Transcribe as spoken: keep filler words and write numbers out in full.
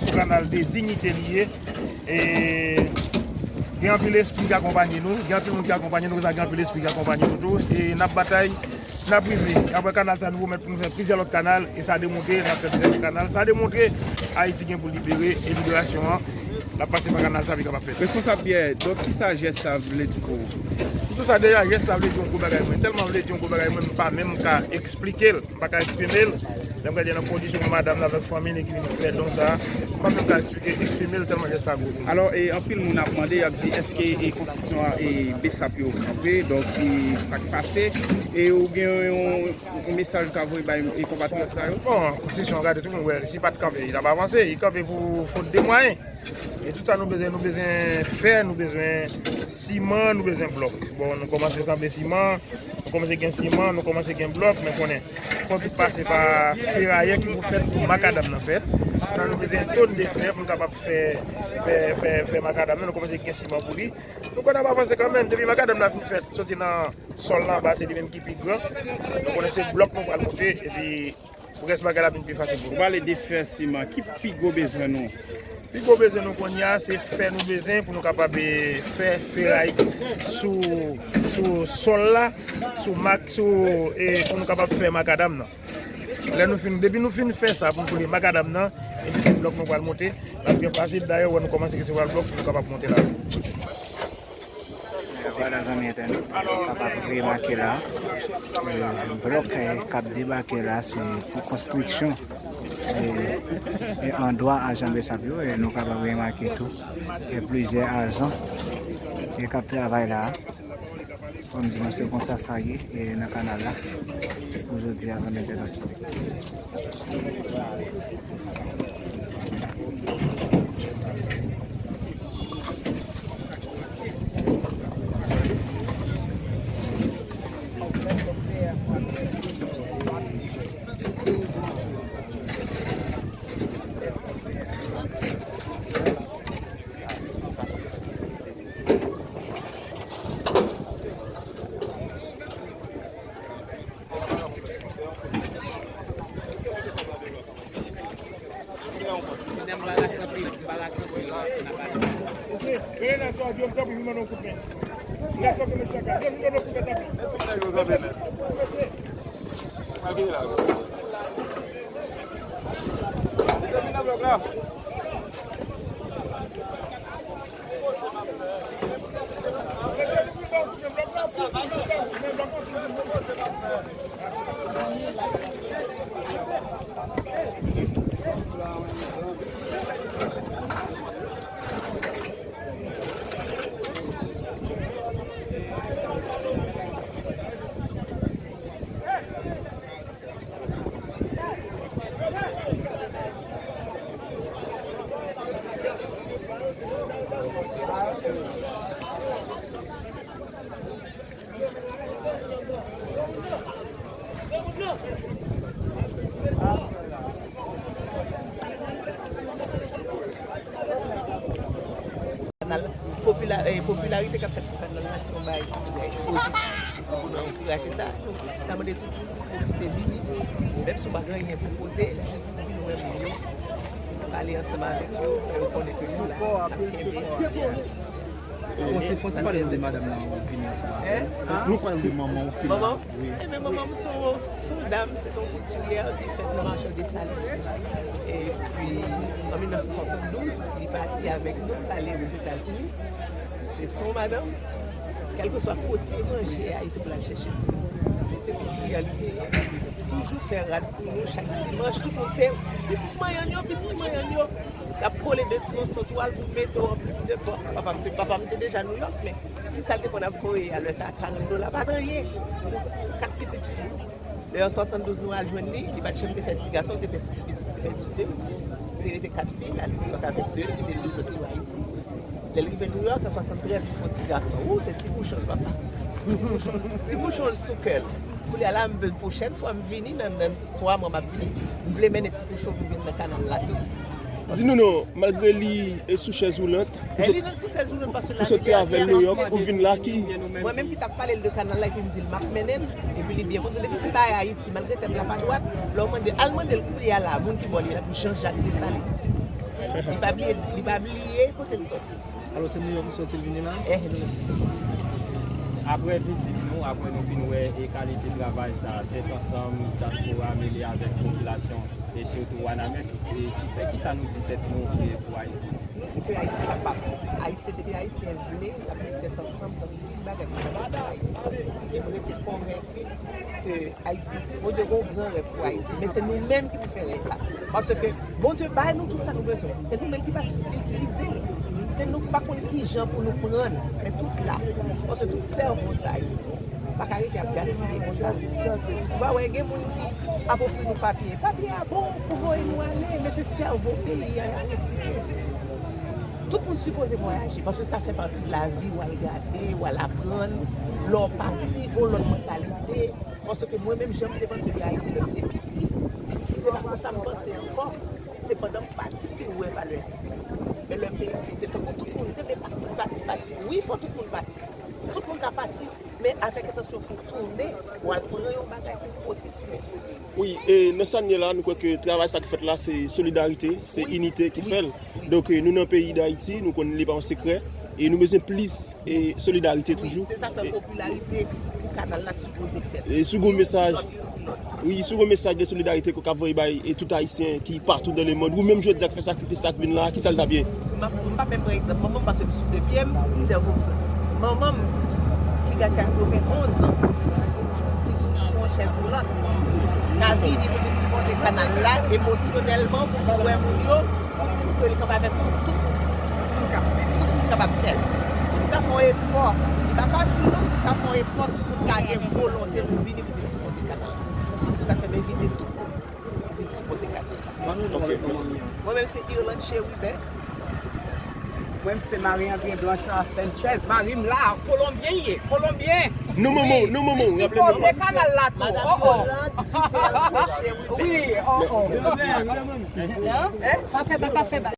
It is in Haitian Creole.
Sou kanal de Dignité li ye. E gen anpil espri ki akonpanye nou, gen anpil moun ki akonpanye nou, konsa gen anpil espri ki akonpanye nou tou. E n ap batay, n ap rive. Apre kanal sa, nou pwomèt pou nou fè plizyè lòt kanal, e sa demontre, n ap fè plizyè lòt kanal. Sa demontre, Ayiti gen pou libere, e liberasyon an, l ap pase pa kanal sa, pou li kapab fèt. Responsab Pierre, donk, kisa jès sa vle di pou ou? Pou tout sa, deja, jès sa vle di yon gwo bagay. Mwen tèlman vle di yon gwo bagay, mwen, m pa menm ka eksplike l. M pa ka eksprime l. Lè m gade nan kondisyon madanm nan avèk fanmi li ki vin fè don sa a, m pa menm ka eksplike, eksprime l tèlman jès sa gwo pou mwen. Alò, e, anpil moun ap mande, y ap di, èske, e, konstriksyon an, e, BSAP yo kanpe? Donk, e, sa k pase? E ou gen yon, yon mesaj ou ka voye bay, e, konpatriyòt sa yo? Bon, konstriksyon an, gade, tout moun wè, si l pa t kanpe, li t ap avanse. Li kanpe pou fot de mwayen. E tout sa nou bezwen, nou bezwen fè, nou bezwen siman, nou bezwen blòk. Bon, nou kòmanse sanble siman, nou kòmanse gen siman, nou kòmanse gen blòk, men konnen fò tout pase pa ferayè ki pou fèt pou makadam nan fèt. Nan nou bezwen tonn de fè pou nou kapab fè, fè, fè, fè makadam nan, nou kòmanse gen siman pou li. Nou konn ap avanse kanmenm, depi makadam nan fin fèt, soti nan sòl la anba, se li menm ki pi gran. Nou konnen se blòk nou pral moute, epi pou rès bagay la vin pi fasil pou nou. Ou pale de fè siman, ki pi gwo bezwen nou? Pi gwo bezwen nou kounye a, se fè nou bezwen pou nou kapab, e, fè feray sou, sou sòl la, sou mak, sou, e, pou nou kapab fè makadam nan. Lè nou fin, depi nou fin fè sa pou nou koule makadam nan, epi se blòk nou pral monte, l ap byen fasil. Dayè, ou wè nou kòmanse resevwa blòk pou nou kapab monte la. Vwala zanmi entènot, nou kapab remake la, e, blòk, e, k ap debake la, se pou konstriksyon, e, e andwa ajan BSAP yo, e nou kapab remake tou, e plizyè ajan, e k ap travay la. Fò m di nou se konsa sa ye, e nan kanal la, pou jodi a, zanmi entènot. Kanal, popila-, eh, popilarite k ap fèt pou kanal la, se yon bagay ki trè pozitif. Se pou nou ankouraje sa. Sa mande tout moun pou pwofite vini. Menm si w pa gen anyen pou pote, jis pou vin wè moun yo, pale ansanm avèk yo, fè yo konnen ke nou la, n ap kenbe. Fon ti, fon ti pale nou de madanm nan w ap vini ansanm avè l. Nou pale nou de manman w ki la. Manman? Wi. Ebyen, manman m se yon, se yon dam, se yon koutiryè ki fèt nan Marshall Dessalines. Epi, an mil nèf san swasanndouz, li pati avèk nou, l ale Ozetazini. Se, se yon madanm, kèlkeswa kote manje a ye, se pou l al chèche l. Se koutiryè li te ye. Toujou fè rad pou nou chak dimanch. Tout moun se pitit manyen yo, pitit manyen yo. L ap kole de ti moso twal pou mete w an plim de pòk. Papa m, se, papa m te deja Nouyòk, men ti sa l te konn ap voye a lè sa a, karant dola, pa t anyen. Kat pitit fi. Lè an swasanndouz nou al jwenn li, li pa t janm te fè ti gason, li te fè sis pitit, li pèdi de. Li te rete kat fi, l al Nouyòk avèk de, li kite de lòt yo Ayiti. Lè l rive Nouyòk, an swasanntrèz, li fè yon ti gason. Ou, se ti bouchon l, papa. Ti bouchon, ti bouchon l sou kè l. Kounye a la, m vle, pwochèn fwa m vini, nan, nan twa mwa m ap vini, m vle mennen ti bouchon pou vin nan kanal la tou. Di nou non, malgre li e sou chèz woulant, ou soti avè l Nouyòk, ou vin la ki? Mwen menm ki t ap pale l de kanal la, epi m di l m ap mennen l, epi li byen kontan. Depi se bagay Ayiti, malgre tèt la pa dwat, lè w mande, al mande l kounye a la, moun ki bò li la, pou Jean Jacques Dessalines. Li pa bliye, li pa bliye kote l sòti. Alò, se Nouyòk li sòti, l vini la? Eh, Nouyòk li sòti. Apre vizit nou, apre nou fin wè e kalite travay sa, Tèt Ansanm, dyaspora mele avèk popilasyon, e sitou Wanament, e ki fè, kisa nou di tèt nou e pou Ayiti? Nou di ke Ayiti kapab. Ayisyen, depi Ayisyen vle, y ap met tèt ansanm, tankou tout bagay ki fèt pou Ayiti. E m rete konvenki ke Ayiti, Bondye gen yon gran rèv pou Ayiti, men se nou menm ki pou fè rèv la. Paske Bondye bay nou tout sa nou bezwen, se nou menm ki pa itilize li. Se nou ki pa konn kijan pou nou pran l, men tout la. Paske tout sèvo sa yo pa ka rete ap gaspiye konsa. Ou pa wè, gen moun ki ap ofri nou papye. Papye a bon pou voye nou ale, men se sèvo peyi a y ap retire. Tout moun sipoze vwayaje, paske sa fè pati de lavi, w al gade, w al aprann, lè w pati, gon lòt mantalite. Paske mwen menm, jan m te panse de Ayiti lè m te piti, se pa konsa m panse ankò. Se pandan m pati ke m wè valè Ayiti. Men lè m te isi, se tankou tout moun te vle pati, pati, pati. Wi, fò tout moun pati. Tout moun ka pati, men avèk entansyon pou tounen, w al pran yon bagay pou pote tounen. Wi, e nan sa n ye la, nou kwè ke travay sa k fèt la, se solidarite, se inite ki fè l. Donk, e, nou nan peyi Dayiti, nou konn li pa yon sekrè, e nou bezwen plis e solidarite toujou. Se sa k fè popilarite pou kanal la sipoze fèt. E si w gon mesaj, wi, si w gon mesaj de solidarite ke w ka voye bay e tout Ayisyen ki patou dans le monde, ou menm jodi a k fè sakrifis sa k vin la, kisa l t ap ye? M ap, m pa menm pran egzanp manman m, paske m sou de pye m, sèvo m. Manman m, ki gen katrevenonz an, ki sou, sou yon chèz woulant, ka vini pou vin sipòte kanal la emosyonèlman, pou vin wè moun yo, pou di nou ke li kanpe avèk nou, tout moun. Tout moun kapab fè l. Tout moun ka fè yon efò. Li pa fasil non, tout moun ka fè yon efò, tout moun ka gen volonte pou vini pou vin sipòte kanal la. So, se sa k fè m envite tout moun pou vin sipòte kanal la. Ok, mèsi. Mwen menm se Irlande Chérubin. Mwen se Marie André Blanchard Sanchez. Mari m la, Kolonbyen ye, Kolonbyen. Non manman, non manman, Li sipòte kanal la tou. Oh, oh. Wi, oh, oh. Pa fè bak, pa fè bak.